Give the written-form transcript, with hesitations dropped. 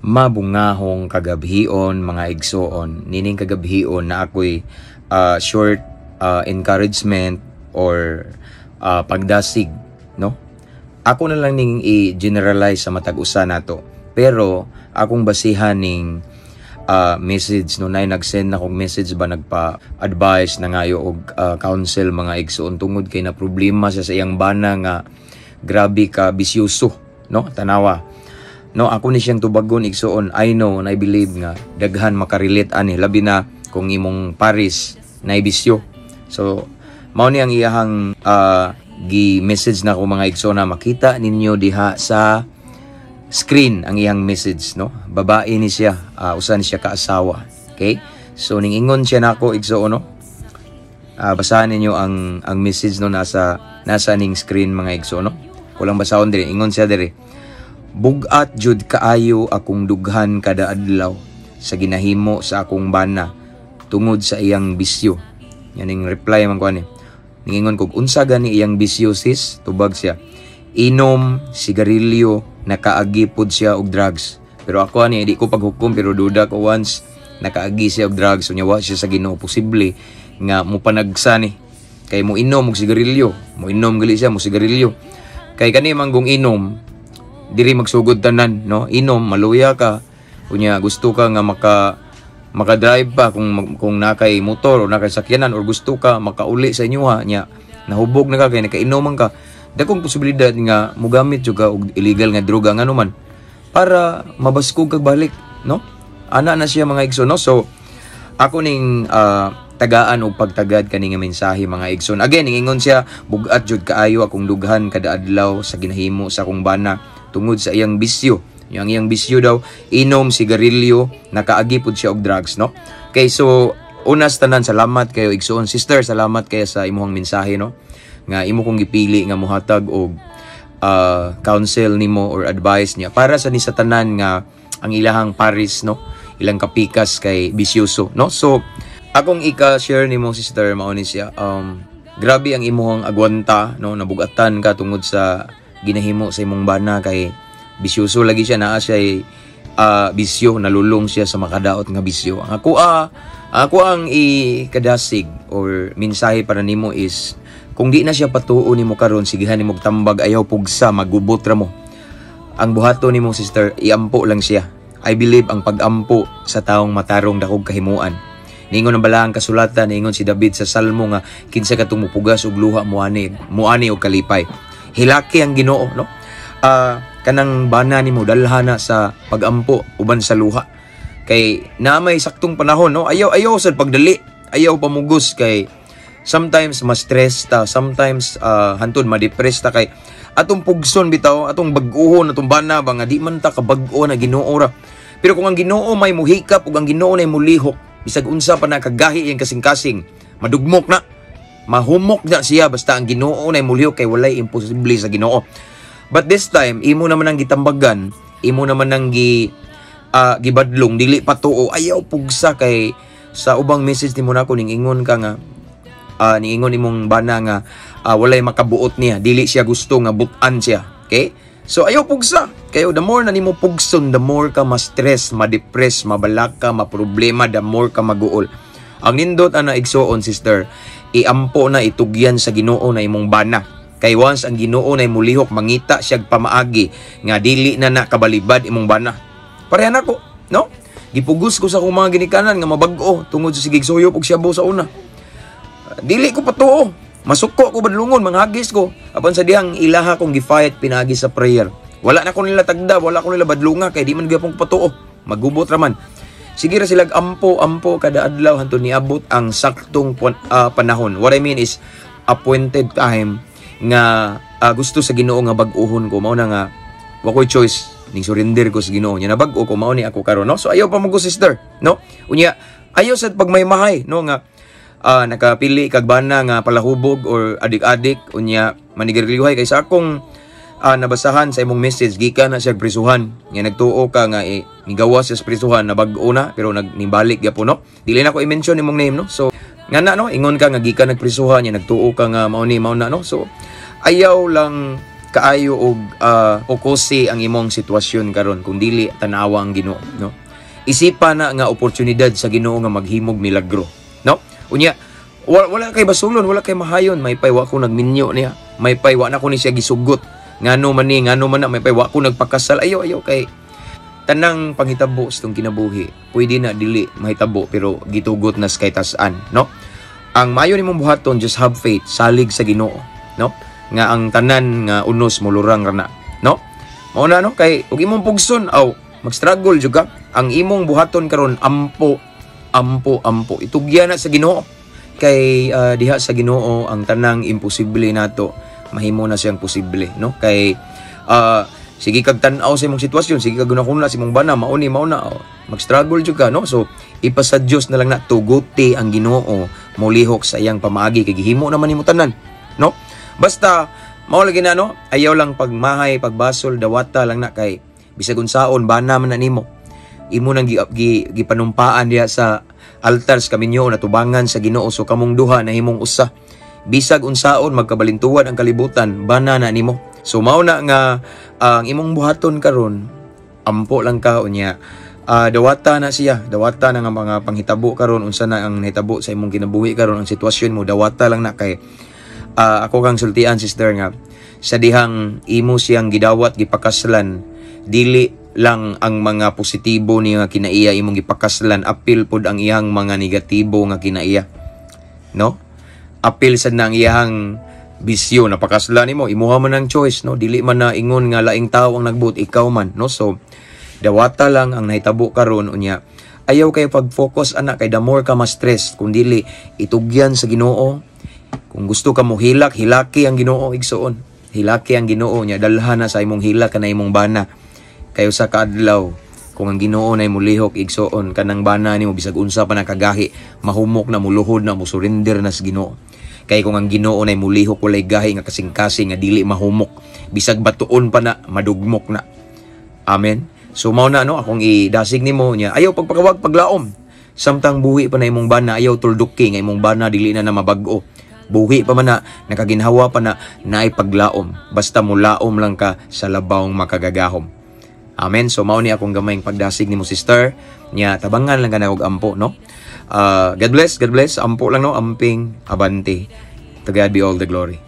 Mabungahong kagabhion, mga igsoon. Nining kagabhion na ako'y short encouragement or pagdasig, no? Ako na lang ning i-generalize sa matag usa nato. Pero akong basihan ning message, no, nay nag-send na kong message ba, nagpa-advise na ngayo og counsel, mga igsoon, tungod kay na problema siya sa iyang bana nga grabe ka bisyoso, no? Tanawa, no, ako ni siyang tubagon, igsoon. I know and I believe nga daghan makarelate ani, labi na kung imong paris na bisyo. So mao ni ang iyahang gi message na ko, mga igsoon, na makita ninyo diha sa screen ang iyang message, no? Babae ni siya, usa ni siya ka asawa. Okay, so ning ingon siya nako, igsoon, no? Basahan ninyo ang message, no? Nasa ning screen, mga igsoon, no? Kulang basahon diri. Ingon siya diri, "Bugat jud kaayo akong dughan kada adlaw sa ginahimo sa akong bana tungod sa iyang bisyo." Yan ning reply man ko ani. Ningingon kog, "Unsa gani iyang bisyo, sis?" Tubag siya, "Inom, sigarilyo, nakaagi pod siya og drugs." Pero ako ani, di ko paghukom, pero duda ko once nakaagi siya og drugs unya wa siya sa Ginoo, posible nga mo panagsa ni. Kay mo inom og sigarilyo, mo inom gali siya, mo sigarilyo. Kay kani manggong inom, diri magsugod tanan, no? Inom, maluya ka, unya gusto ka nga maka-drive pa kung nakay motor o nakay sakyanan or gusto ka makauli sa inyo ha, nya nahubog na ka kay nakainom man ka, dakong posibilidad nga mogamit jud ka og illegal nga droga, ngano man para mabaskog kag balik, no? Ana na siya, mga igsoon, no? So ako ning tagaan og pagtagad kani nga mensahe, mga igsoon. Again, ingon siya, "Bugat jud kaayo akong dughan kada adlaw sa ginahimo sa akong bana tungod sa iyang bisyo." Yung iyang bisyo daw, inom, sigarilyo, nakaagi pud siya og drugs, no? Okay, so una sa tanan, salamat kayo, igsoon. Sister, salamat kayo sa imuhang mensahe, no? Nga imo kong gipili nga muhatag og counsel nimo or advice niya para sa ni sa tanan nga ang ilahang paris, no? Ilang kapikas kay bisyoso, no? So akong ika-share nimo, sister, mao ni siya. Grabe ang imuhang agwanta, no? Nabugatan ka tungod sa ginahimo sa imong bana kay bisyoso lagi siya, naa siya bisyo, nalulong siya sa makadaot nga bisyo. Ang ako ang ikadasig or mensahe para nimo is kung di na siya patuo nimo karon, sigihan nimo tambag, ayaw pugsa, magubot ra mo. Ang buhaton nimo, sister, iampo lang siya. I believe ang pagampo sa taong matarong dakog kahimuan. Niingon ang balaang kasulatan, niingon si David sa Salmo nga kinsa katong mupugas og luha muani og kalipay. Hilaki ang Ginoo, no? Kanang bana nimo, dalha na sa pagampo uban sa luha. Kay na may saktong panahon, no? Ayaw ayaw sa pagdali, ayaw pamugos kay sometimes ma-stress ta, sometimes hantod ma-depress ta kay atong pugson bitaw, atong bag-uhon atong bana ba nga di man ta kabag-o na Ginoo ra. Pero kung ang Ginoo may muhikap ug ang Ginoo nay mulihok, bisag unsa pa na kagahi iyang kasing-kasing, madugmok na, mahumok na siya basta ang Ginoo nay mulihok kay walay imposible sa Ginoo. But this time, imo naman ang gitambagan, imo naman ang gibadlong, dili patuo, ayaw pugsa kay sa ubang message nimo nako ning ingon ka nga niingon imong bana nga walay makabuot niya, dili siya gusto nga butan siya. Okay? So ayaw pugsa. Kayo the more na nimo pugson, the more ka ma-stress, ma-depress, mabalaka, ma-problema, the more ka maguol. Ang nindot ana, igsuon, sister, iampo na, itugyan sa Ginoo na imong bana. Kay once ang Ginoo na mulihok, mangita siya pamaagi nga dili na na kabalibad imong bana. Pareha nako, no? Gipugos ko sa akong mga ginikanan nga mabag-o tungod sa sigig suyop og shabu sa una. Dili ko patuo. Masuko ko badlungon, manghagis ko. Apan sa dihang ilaha kong gi-fight pinagi sa prayer. Wala na ko nila tagda, wala ko nila badlunga kay di man gyapon ko patuo. Magubot ra man. Sige ra sila ampo ampo kada adlaw hantod niabot ang saktong panahon. What I mean is appointed time nga gusto sa Ginoo nga bag-uhon ko, mao na nga wa ko'y choice ning surrender ko sa Ginoo. Nya nabag-o ko, mao ni ako karon, no? So ayaw pa mo, sister, no? Unya ayaw sad pagmaymahay, no, nga nakapili kag bana nga palahubog or adik-adik, unya manigarilyohay, kay sa akong nabasahan sa imong message, gikan na siya prisuhan nga nagtuo ka nga eh, migawas siya sa prisuhan na bag-o na pero nagnibalik gyapon, no? Dili na ko i-mention imong name, no? So nga na, no, ingon ka nga gikan nagprisuhan, nya nagtuo ka nga mao ni mao na, no? So ayaw lang kaayo og ukusi ang imong sitwasyon karon kung dili tan-awa ang Ginoo, no? Isipa na nga oportunidad sa Ginoo nga maghimog milagro, no? Unya wala kay basulon, wala kay mahayon, maypay wa ko nagminyo niya, maypay wa na ko ni siya gisugot, ngano man ni, ngano man na, maypay wa ko nagpakasal. Ayo, ayo, kay tanang panghitabo sa itong kinabuhi pwede na dili mahitabo, pero gitugot na sa kay tasan, no? Ang mayo nimong buhaton, just have faith, salig sa Ginoo, no, nga ang tanan nga unos mulurang ra na, no? Mao na, no? Kay ug imong pugson aw mag-struggle jud ka. Ang imong buhaton karon, ampo, ampo, ampo, itugyan na sa Ginoo, kay diha sa Ginoo ang tanang imposible nato mahimo na siyang posible, no? Kay sige kag tan-aw sa imong sitwasyon, sige kag gunahuna sa imong bana, mauni mao na, oh, mag-struggle jud ka, no? So ipasa Dios na lang na, tuguti ang Ginoo molihok sa iyang pamaagi kay gihimo naman nimo tanan, no? Basta mao lagi na, no? Ayaw lang pagmahay, pagbasol, dawata lang na, kay bisag unsaon, bana man na nimo, imo nang gipanumpaan diha sa altar sa kaminyo, natubangan sa Ginoo. So kamong duha nahimong usa. Bisag unsaon magkabalintuan ang kalibutan, bana na nimo. So mao na nga ang imong buhaton karon, ampo lang ka, unya dawata na siya, dawata na nga mga panghitabo karon. Unsa na ang nahitabo sa imong kinabuhi karon, ang sitwasyon mo, dawata lang na, kay ako kang sultian, sister, nga sa dihang imo siyang gidawat, gipakaslan, dili lang ang mga positibo niya nga kinaiya imong gipakaslan, apil pod ang iyang mga negatibo nga kinaiya, no? Apil sad na ang iyang bisyo. Napakaslan nimo, imuha man ang choice, no? Dili man na ingon nga laing tao ang nagbuot, ikaw man, no? So dawata lang ang nahitabo karon, unya ayaw kay pag-focus ana, kay the more ka ma-stress. Kung dili, itugyan sa Ginoo. Kung gusto ka mo hilak, hilaki ang Ginoo, igsuon. Hilaki ang Ginoo nya dalhan na sa imong hilak kana imong bana. Kayo sa kaadlaw, kung ang Ginoo na mulihok, igsuon, kanang bana nimo, bisag unsa pa nakagahi, mahumok na, muluhod na, musurrender na sa Ginoo. Kay kung ang Ginoo na mulihok, walay gahi nga kasing-kasing nga dili mahumok. Bisag batuon pa na, madugmok na. Amen. So mao na, no, akong idasig nimo niya. Ayaw pagpakawag paglaom. Samtang buhi pa na imong bana, ayaw tulduki nga imong bana dili na na mabag-o. Buhi pa man na, nakaginhawa pa na, naay paglaom. Basta mulaom lang ka sa labawng makagagahom. Amen. So mao ni akong gamayng pagdasig nimo, sister. Nya tabangan lang ka na og ampo, no? God bless, God bless. Ampo lang, no, amping, abante. To God be all the glory.